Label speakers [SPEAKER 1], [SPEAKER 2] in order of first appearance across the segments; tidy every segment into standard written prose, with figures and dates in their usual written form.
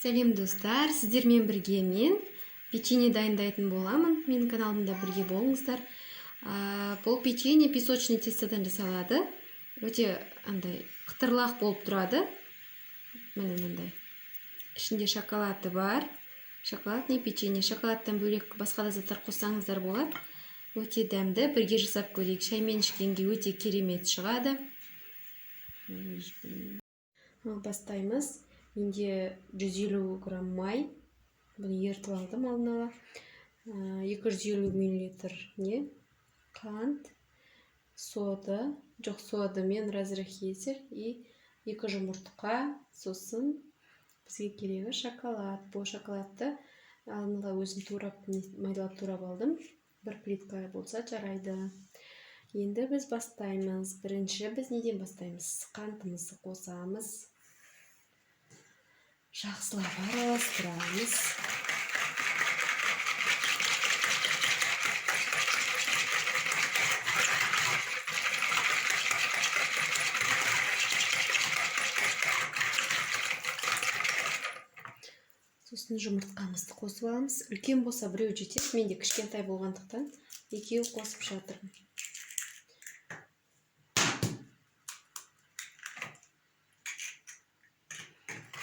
[SPEAKER 1] Сәлем, достар! Сіздермен бірге мен печенье дайындайтын боламын. Менің каналымда бірге болыңыздар. Бұл печенье песочный тестодан жасалады. Өте андай қытырлақ болып тұрады. Міне, мындай. Ішінде шоколады бар. Шоколадный печенье. Шоколадтан бөлек басқа да заттар қоссаңыздар болады. Өте дәмді. Бірге жасап көрейік. Шаймен ішкенге өте керемет шығады. Бастаймыз. Менде 150 грамм май, бұны ерітіп алдым алдын ала. 250 миллилитр не қант, сода, жоқ, сода мен разрыхлитель и екі жұмыртқа. Сосын бізге керегі шоколад. Бұл шоколадты алдын ала өзім турап, майдалап турап алдым. Бір плитка болса, жарайды. Енді біз бастаймыз. Бірінші біз неден бастаймыз? Қантымызды қосамыз, жақсылап араластырамыз. Сосын жұмыртқамызды қосып аламыз. Үлкен болса, біреу жетеді, менде кішкентай болғандықтан, екеу қосып жатырмын.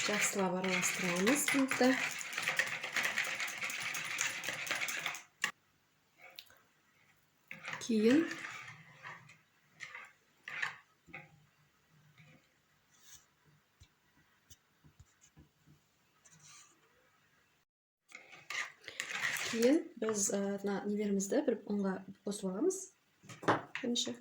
[SPEAKER 1] Жақсылап араластырамыз бұны да. Кейін біз мына нелерімізді бір ұнға қосып аламыз бірінші.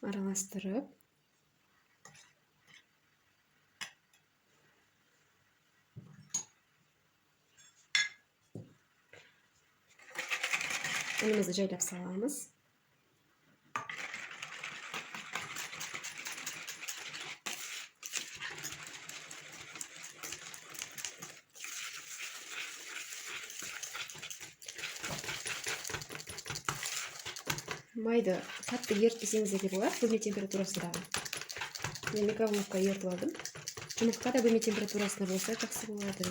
[SPEAKER 1] Араластырып, ұнымызды жайлап саламыз. Майды қатты ерітпесеңіздер де болады, бөлме температурасындағы. Мен микроволновка ерітіп алдым. Жұмыртқа да бөлме температурасында болса, жақсы болады.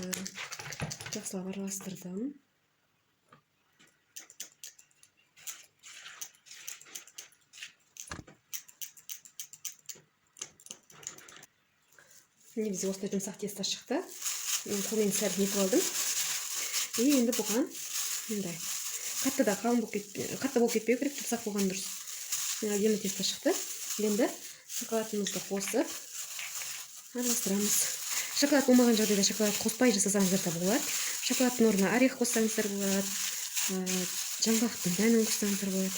[SPEAKER 1] Жақсылап араластырдым. Міне, бізде осындай жұмсақ тесто шықты. Мен қолмен сәл нетіп алдым. И енді бұған мындай қатты да қалың болып кетпей, қатты болып кетпеу керек, жұмсақ болған дұрыс. Міне, әдемі тесто шықты. Енді шоколадымызды қосып араластырамыз. Шоколад болмаған жағдайда шоколад қоспай жасасаңыздар да болады. Шоколадтың орнына орех қоссаңыздар болады, жаңғақтың дәнін қоссаңыздар болады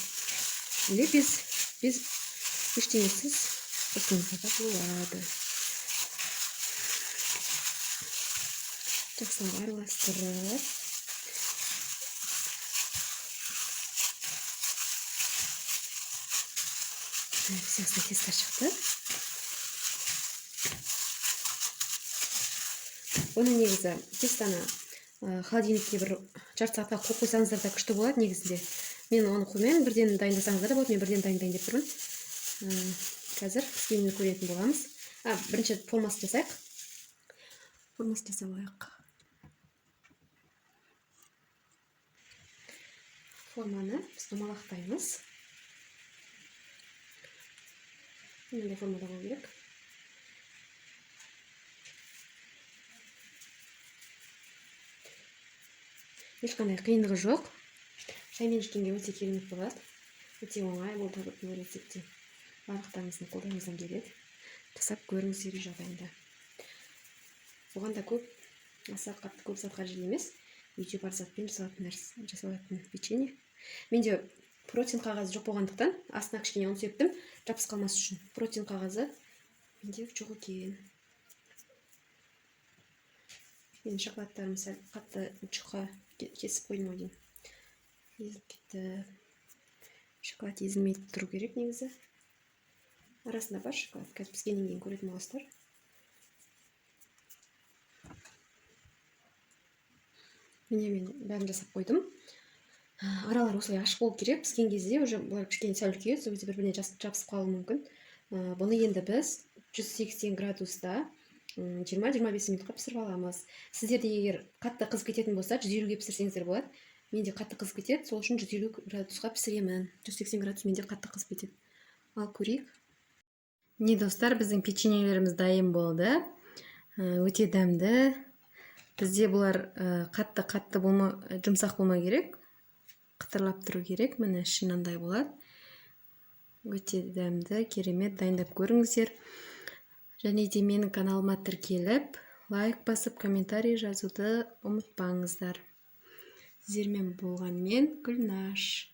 [SPEAKER 1] или без ештеңесіз қоссаңыздар да болады. Жақсылап араластырып, бізде осындай тесто шықты. Бұны негізі тестоны холодильникке бір жарты сағатқа қойып қойсаңыздар да күшті болады негізінде. Мен оны қоймаймын, бірден дайындасаңыздар да болады. Мен бірден дайындайын деп тұрмын. Қазір піскенін көретін боламыз. Бірінші формасын жасайық. Формасын жасап алайық. Форманы біз домалақтаймыз. Мындай формада болу керек. Ешқандай қиындығы жоқ. Шаймен ішкенге өте керемет болады. Өте оңай болды бұл рецепт те. Барлықтарыңыздың қолдарыңыздан келеді. Жасап көріңіздер үй жағдайында. Бұған да көп, аса қатты көп зат қажет емес. Үйде бар затпен жасалатын нәрсе, жасалатын печенье. Менде противень қағазы жоқ болғандықтан, астына кішкене ұн септім, жабысып қалмас үшін. Противень қағазы менде жоқ екен. Менің шоколадтарым сәл қатты жұқа кесіп қойдым ау деймін, езіліп кетті. Шоколад езілмей тұру керек негізі. Арасында бар шоколад. Қазір піскеннен кейін көретін боласыздар. Міне, мен бәрін жасап қойдым. Аралары осылай ашық болу керек. Піскен кезде уже бұлар кішкене сәл үлкейеді, сол кезде бір біріне жабысып қалуы мүмкін. Бұны енді біз 180 градуста 20-25 минутқа пісіріп аламыз. Сіздерде егер қатты қызып кететін болса, 150-ге пісірсеңіздер болады. Менде қатты қызып кетеді, сол үшін 150 градусқа пісіремін. 180 градус менде қатты қызып кетеді. Ал көрейік. Міне, достар, біздің печеньелеріміз дайын болды. Өте дәмді. Бізде бұлар қатты қатты болма, жұмсақ болмау керек, қытырлап тұру керек. Міне, іші мынандай болады. Өте дәмді, керемет, дайындап көріңіздер. Және де менің каналыма тіркеліп, лайк басып, комментарий жазуды ұмытпаңыздар. Сіздермен болған мен, Гүлнаш.